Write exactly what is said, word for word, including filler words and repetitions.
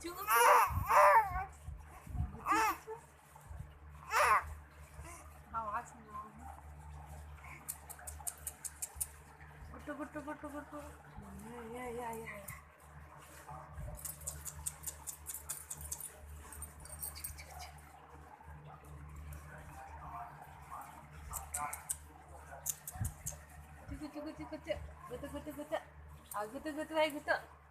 चुप। आवाज नहीं आ रही। गुट्टू, गुट्टू, गुट्टू, गुट्टू। या, या, या, या, या। गुट्टू, गुट्टू, गुट्टू, गुट्टू। गुट्टू, गुट्टू, गुट्टू। आ, गुट्टू, गुट्टू, आई गुट्टू।